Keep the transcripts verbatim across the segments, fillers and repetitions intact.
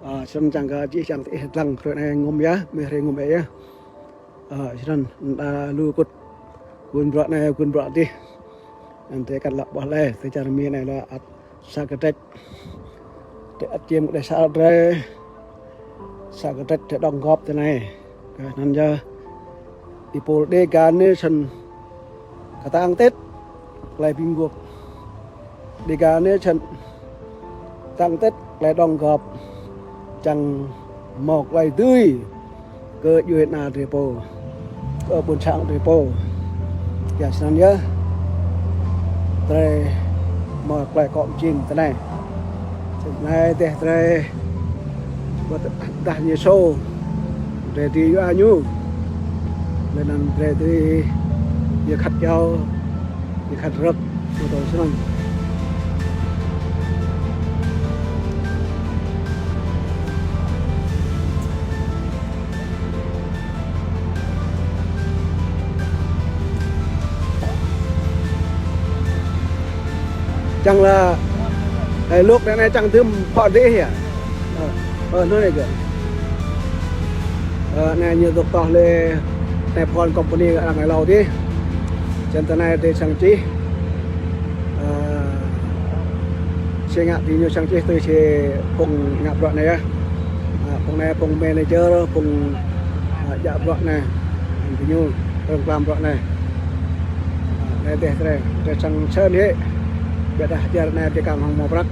Ơ, snăn čiăng kơ jih jang diih dlăng hruê anei ngŭm yơh, mơ̆ng hruê ngŭm yơh. Ơ, snăn đa lu kŭt gun bruă anei, gun bruă dih. Anăn drei kăn lŏ ƀuh leh, ti čar Mi anei lŏ ăt sa kdrêč. Drei ăt čiêm kơ đei sa drei. Sa kdrêč drei đóng góp ti anei. Kơ anăn yơh. Êpul Dega Nation ktang tĭt klei bi mguôp. Dega Nation ktang tĭt klei đóng góp čiăng mâo klei dưi kơ djuê ana drei pô, kơ ƀuôn sang drei pô. Kyua snăn yơh, drei mâo klei kŏ mjing ti anei. Ti anei dih drei wăt dah ñu sô, drei dưi yua ñu. Leh anăn drei dưi yua khăt kyâo, yua khăt rơ̆k, mâo tơ snăn. Čiăng lĕ, ơ, luk anei čiăng dưm phŏ dih yơh. Ơ, ơ, anăn anei kơ. Ơ, anei ñu dôk toh leh, anei phŏ company arăng êlâo dih. Čiăng ti anei drei čiăng čih. Ơ, si ngă diñu čiăng čih tui si phung ngă bruă anei yơh. Ơ, phung anei phung manager, phung, ơ, djă bruă anei. Diñu, rơ̆ng klam bruă anei. Anei dih drei, drei čiăng sơ̆ hĕ. Ƀiădah jar anei drei kăm hŏng mâo prăk.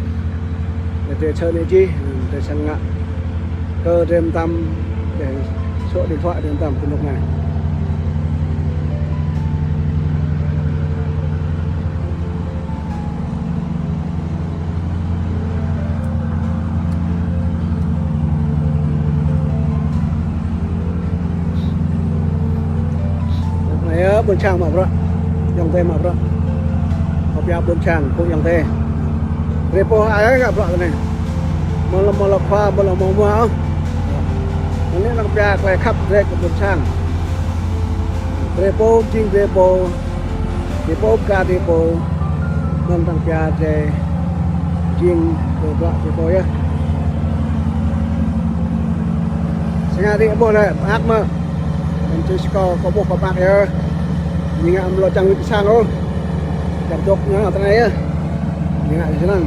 Drei sơ̆ hĕ jih, drei čiăng ngă. Kơ drei mtam, drei sô̆ điện thoại drei mtam kơ anôk anei. Anei yơh ƀuôn sang mă bruă. Ayŏng adei mă bruă. Kâo pia ƀuôn sang, phung ayŏng adei. Drei pô ai ngă bruă anei. Mâo lŏ mâo lŏ khua, mâo lŏ mâo mua ôh. Anei arăng pia klei khăp drei kơ ƀuôn sang. Drei pô, jing drei pô. Drei pô, ka drei pô. Anăn arăng pia drei jing kơ bruă drei pô yơh. Snăn dih ƀuh leh, mơak mơh. Anăn čih si kâo, kâo ƀuh kâo mơak yơh. Ñu ngă mlâo čiăng wĭt sang ôh. Čiăng dôk ngă ti anei yơh. Ñu ngă snăn.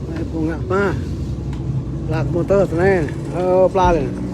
Anei phung ngă pla. Pla kơ mâo tơ ti anei. Ơ, pla leh.